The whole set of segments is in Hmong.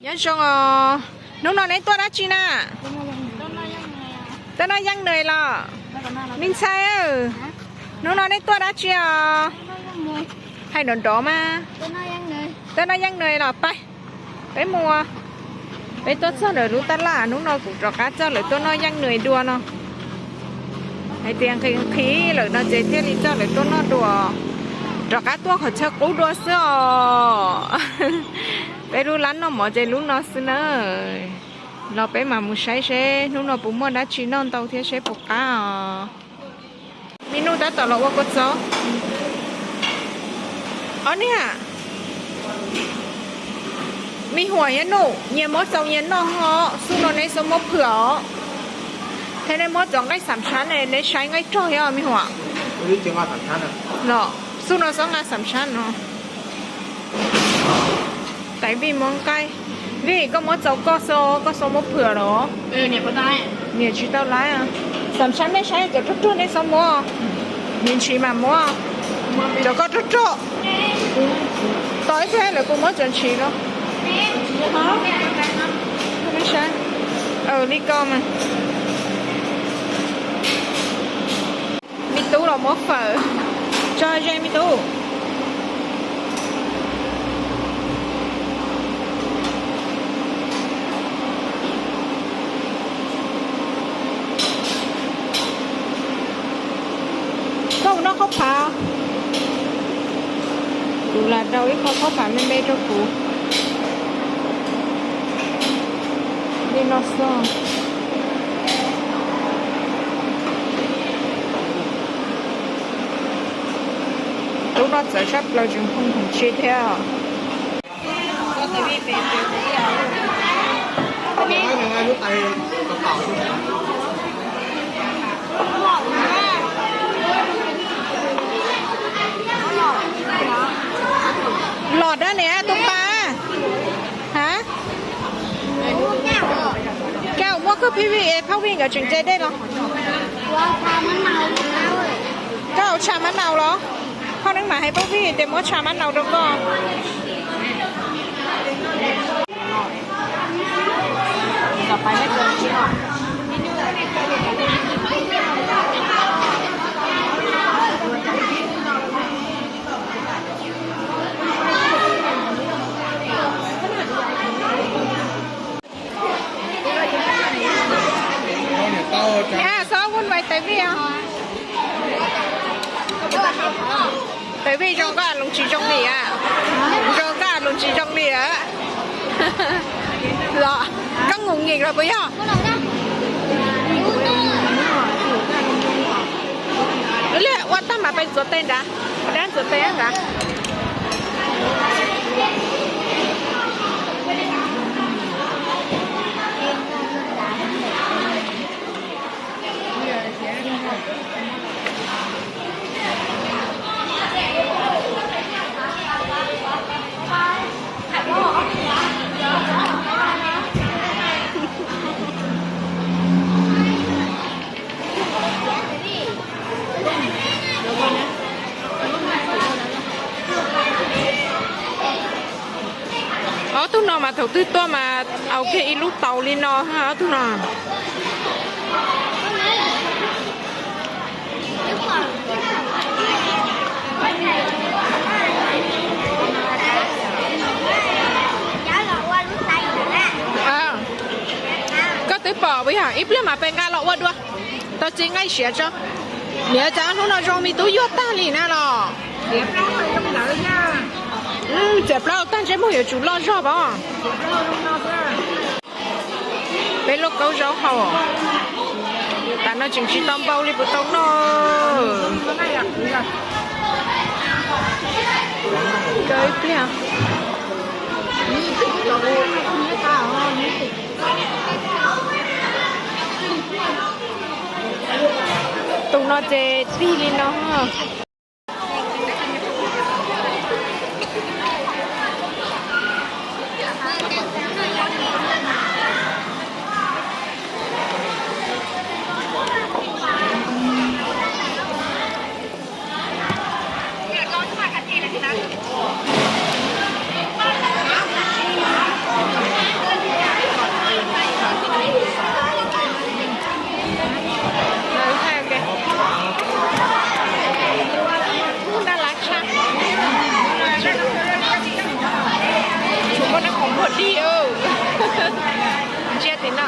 Nyob zoo os, hnub no neb tuaj dab tsi na? Tuaj noj yeeb nws los? Me ntxhais, hnub no neb tuaj dab tsi os? Hais nrov nrov mas. Tuaj noj yeeb nws los pab. Peb mus, peb tuaj txog lawv lub tab laj, hnub no kuv rov qab coj lawv tuaj noj yeeb nws dua no. Hais tias nqhis nqhis lawm no ces thiaj li coj lawv tuaj noj dua. Rov qab tuaj qhov chaw qub dua xwb os. Peb lub lab noj mov ces lub no xwb na. Los peb mam mus saib seb hnub no puas muaj dab tsi noj ntau thiab seb puas qab os. Me Nuj tab tom los ua kua txob. Ob niag, me huam yab Nuj, nyias muab txaus nyias noj os, xub no neb txhob muab phwm os. Thiab neb muab cov nqaij xam sab ne, neb saib nqaij rog thiab me huam. Los, xub no txhob nqa xam sab no. Tais Vij muab nqaij. Vij, koj muab txaus koj xwb, koj txhob muab phwm los. Niam tsis tau laiv. Xam sab nej saib cov rog rog nej txhob muab. Niam ntshis mas muab. Cov koj rog rog. Tos ib pliag lawv puas muab cov ntshis los. Li ko mas. Me tub los muab fawm tso ze me tub. Koj mus noj qhaub phav. Kuv lam rau ib qho qhaub phav me me rau kuv. Li no xwb. Tub no txawv sab plaws tseem phooj phoom tsi thiab. Los dab niam tus pas. Ha? Koj muab koj phij vij es phauj vij nkawd tseem nce dej los? Koj hauv tsha mab nau los? Phauj neeb mam hais phauj vij tias muab tsha mab nau rau koj. Txhob ua nais tais vij. Tais vij zoo koj loos tsis zoo li a. Zoo koj loos tsis zoo li a. Los koj ngum nkim los puas yog? Ua tag mas peb ntxuav tes nrad. Dab ntxuav tes nrad. Ob tug no mas thaum twg tuaj mas au kiag ib lub taus li no, ob tug no. Koj twb pom puas yog? Ib pliag mas peb nqa los ua dua. Tau txiv nqaij siav tso. Niam cas hnub no zoo me tub yuag tag li na los. Txiav plaub tag ntsej muag yuav tsum loj zog pom. Peb lub kaub zaub hau. Tam no tseem tsis tau npau li puas tau noj. Kawg ib pliag. Tus no ces tig li no.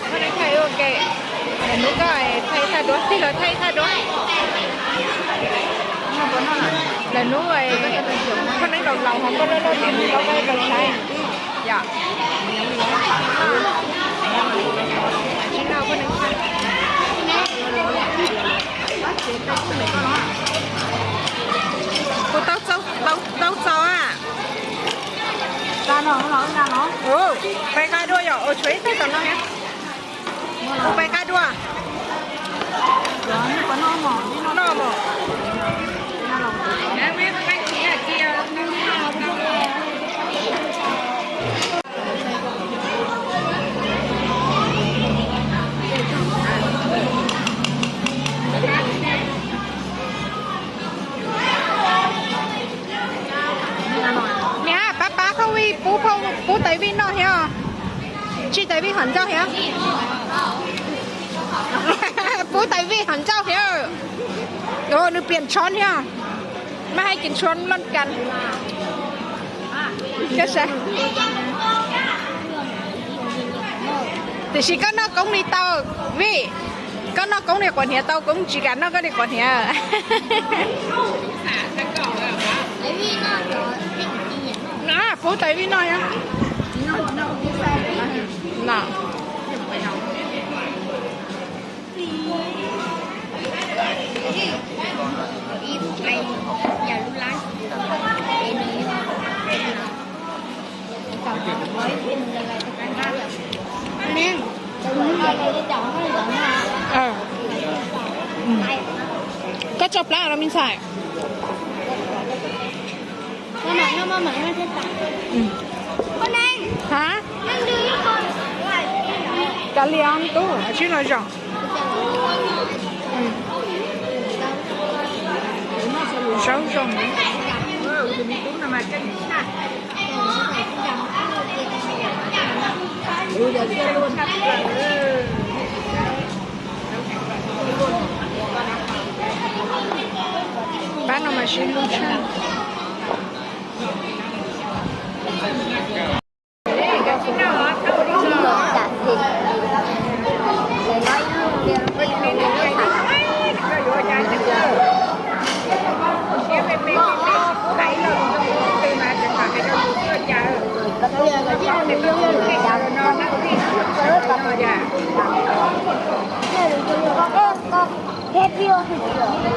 Koj neeb thaij ua ke, lawv hnub koj thaij ib thaj duab, tig los thaij ib thaj duab. Lawv hnub koj neeb laus laus ho koj loj loj tias mus tau koj tau saib. Yom. Tsis noj koj neeb thaij. Kuv tau txaus a. Pais nqa dua yom, ua tshuav ib teg tom no thiab. Kuv pais nqa dua. Noj mos. Niam, pab pab phauj Vij pub, pub tais Vij noj thiab. Tsij tais Vij hom ncauj thiab. Pub tais Vij hom ncauj thiab. Nws piam tshob thiab. Mas hais kiv tshuav loj kas. Tiam sis koj noj koob li tau, Vij. Koj noj koob li quav hniav tau, koob tsis kam noj koj li quav hniav. Pub tais Vij noj. Koj tso plab los me ntxhais. Hab, kav liam tub, sib los zoo. Sawv zoo. Pab no mas sib hlub tshaj.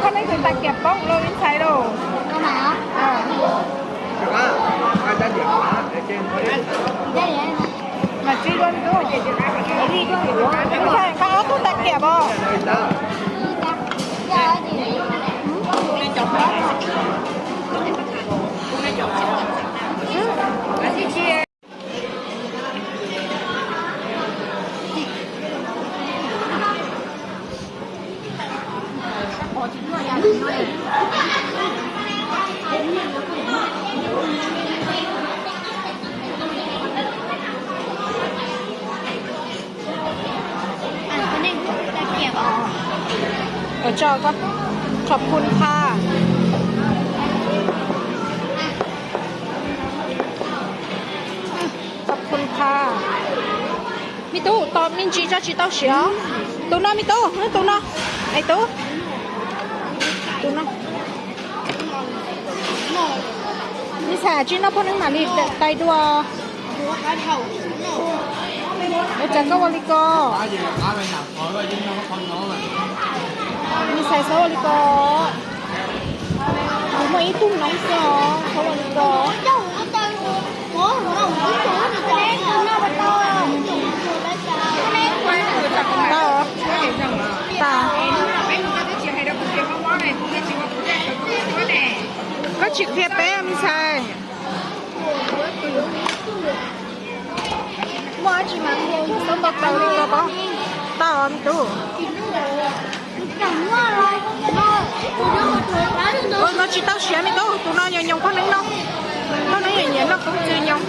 Koj neeg tus tais kiam poob los ntxhais lauj. Mas tsis dua ntub. Ntxhais, koj ob tug tais kiam poob. Ua tsaug koj, khov phun qha. Khov phun qha. Me tub, tos me ntsis tso tsis tau siav. Tus no me tub, tus no. Es tub, tus no. Me ntxhais tsis noj phauj neeb mam li tais dua. Ua cas koj ua li ko? Me ntxhais txhob ua li ko. Kuv muaj ib tug noob xwb os, txhob ua li ko. Tau, tau. Koj tsis qhia peb me ntxhais. Muaj dab tsi mas qhia, txhob tau tau li ko pob. Tau me tub. Tus no tsis tau siav me tub, tus no nyoos nyoos phauj neeb no. Phauj neeb nyiam nyiam noj koob txwv nyoos.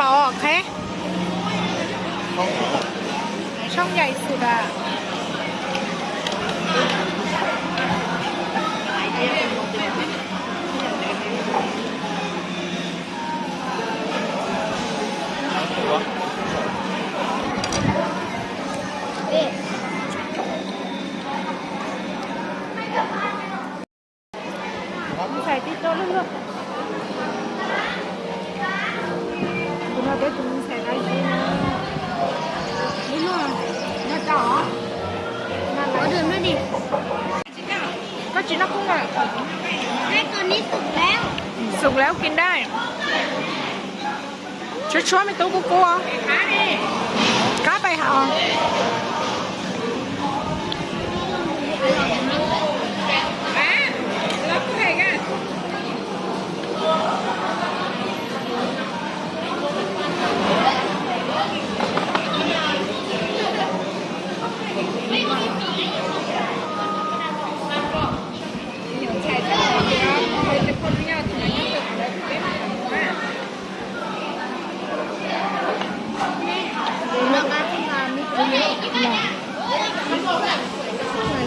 Ok. Song yai su da. Ntxhais tib tuaj lub luaj. Kuv no peb tus ntxhais dab tsi no. Lub luaj, no tau. Koj tsis noj kub na. Xum lawm kis dai. Tshuav tshuav me tub kub kub. Kab pais hauv.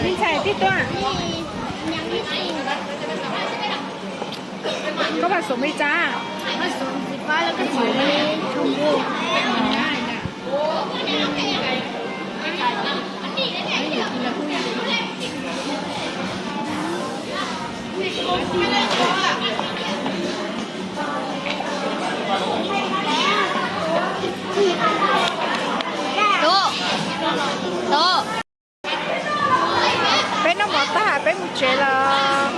Me ntxhais tib tuaj. Koj pab xum me tsa. Peb noj mov tag peb mus tsev lawm.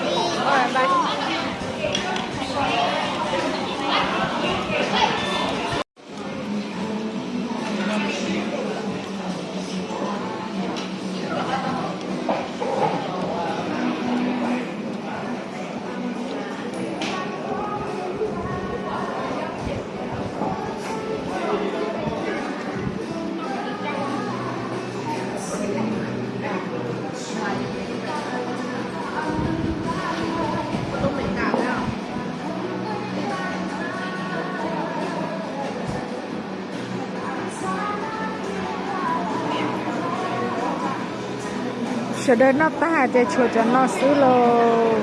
Sawv daws noj tag ces tshuav cov no xwb lauj.